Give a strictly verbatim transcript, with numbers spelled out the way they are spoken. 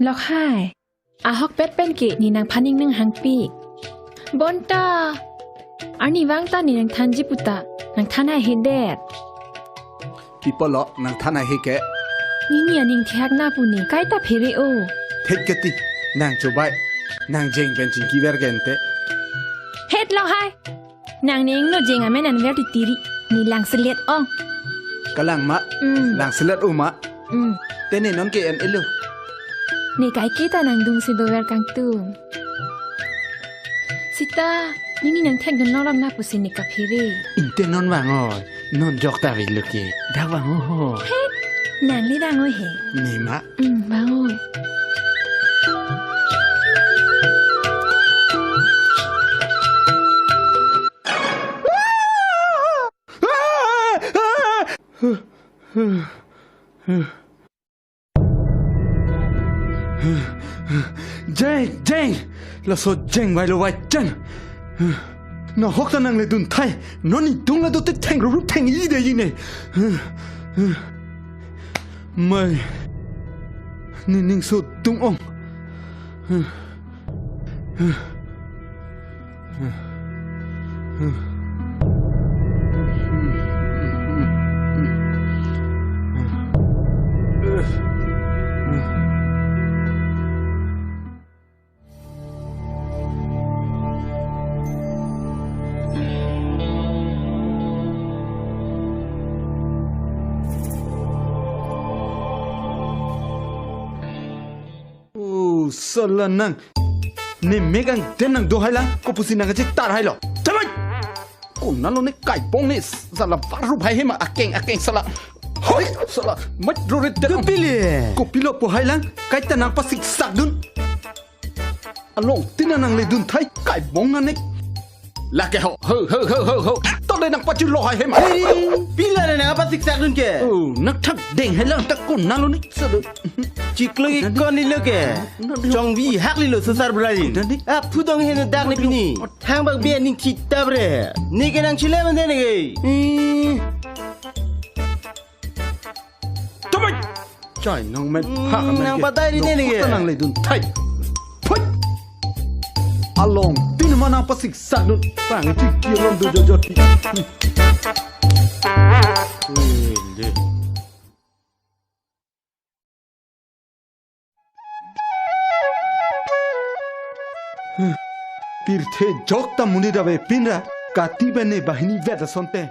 Lokhai. Ahokpet pen ke ne nangphan ning nanghangpi. Bonta. Arnivang ta ne nangthanji puta, nangthan haihedet. Pi apotlo nangthan haihe ke? Nini aning thihak na pu ne kaita phere-o. Thek ke ti, nang chobai. Nang jeng pen chingki ver ke ante. Het Lokhai. Nang ne ingno jeng amen an ver titiri. Ne langselet ong. Kalang ma? Mm. Langselet o ma? Mm. Te ne non ke en-elo. Ne kaike ta nangdung si dover kangtung. Sita, nini nangthekdun longdam na pusi ne kaphere. Inte non vang oi. Non jok ta velo ke. Dak vang o ho. He, nang le vang oi he. Ne ma? Hmm, vang oi. Jeng, jeng! Laso jeng vailo vai chen. Nahok ta nangledun thai. Non nidung la dote theng rurup theng-i de ji ne. Mai. Ne ningso dung ong. O, sala nang. Ne mek angdeng nangdo hailang, kopusi nangkachetar hailo. Chamai! Konatlo ne kaibong ne, sala varup hai he ma, akeng, akeng sala. Hoi, sala, mat rore det. Kopilo? Kopilo pu hailang, kaita nangpasiksakdun. Along tin nangledun thai, kaibong nang ne. Lake ho, ho, ho. Tole nangpachirlo hai he ma. Hei, pilo ne nangpasiksakdun ke? O, nangthak deng hailang ta konatlo ne, sala. Chiklo ke konatlo ke? Chongvi haklilo susar brajin. Aphu dong he ne dak ne pini. Thangbak bi aning chita bre. Ne ke nangchile mande ne ke. Hmm. Chamai! Chai nang met. Hmm, ha, nang nang ke. Patai ri ne ne ke. Nangledun thai. Phut! Along tin ma nangpasiksakdun. Pang chiki along do jo jo ti. Pirthe jok ta monit avepin ra, kati pen ne banghini vet asonte.